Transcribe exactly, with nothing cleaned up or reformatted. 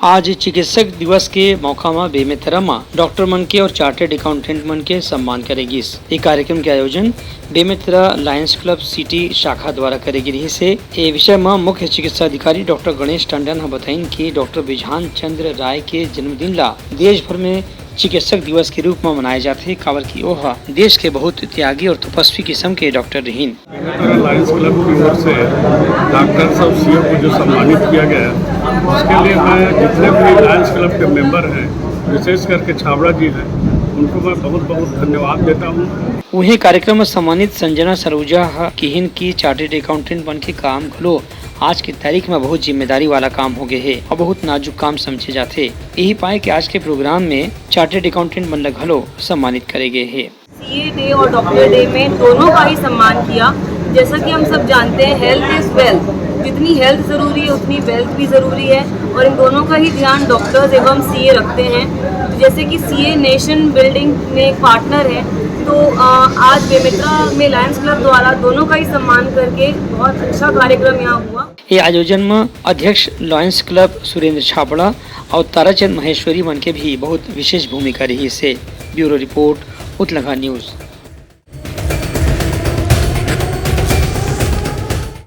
आज चिकित्सक दिवस के मौका म बेमेतरा म डॉक्टर मन के और चार्टर्ड अकाउंटेंट मन के सम्मान करे गिस। ये कार्यक्रम के आयोजन बेमेतरा लायंस क्लब सिटी शाखा द्वारा करे गे रिहिस हे। ए विषय म मुख्य चिकित्सा अधिकारी डॉक्टर गणेश टंडन ह बताइन कि डॉक्टर बिझान चंद्र राय के जन्मदिन ला देश भर में चिकित्सक दिवस के रूप म मनाए जाथे, काबर कि ओह देश के बहुत त्यागी और तपस्वी किस्म के डॉक्टर रिहिन। बेमेतरा लायंस क्लब की ओर से डॉक्टर साहब सीओ को जो सम्मानित किया गया है, उसके लिए मैं जितने भी लायंस क्लब के मेंबर हैं, विशेष करके छाबड़ा जी हैं, उनको मैं बहुत बहुत धन्यवाद देता हूँ। उहें, कार्यक्रम में सम्मानित संजना सरूजा ह किहिन कि चार्टर्ड अकाउंटेंट बन के काम घलो आज के तारीख में बहुत जिम्मेदारी वाला काम हो गए हे और बहुत नाजुक काम समझे जाथे। यही पाए कि आज के प्रोग्राम में चार्टर्ड अकाउंटेंट मन ल घलो सम्मानित करे गए हे। सीए डे और डॉक्टर डे में दोनों का ही सम्मान किया। जैसा कि हम सब जानते हैं, हेल्थ इज वेल्थ। जितनी हेल्थ जरूरी है, उतनी वेल्थ भी जरूरी है, और इन दोनों का ही ध्यान डॉक्टर्स एवं सीए रखते हैं। तो जैसे कि सीए नेशन बिल्डिंग में एक पार्टनर है, तो अ, आज बेमेतरा में लायंस क्लब द्वारा दोनों का ही सम्मान करके बहुत अच्छा कार्यक्रम यहाँ हुआ। ये आयोजन में अध्यक्ष लायंस क्लब सुरेंद्र छाबड़ा और ताराचंद महेश्वरी मन के भी बहुत विशेष भूमिका रहिस हे। ब्यूरो रिपोर्ट, उतलंघा न्यूज।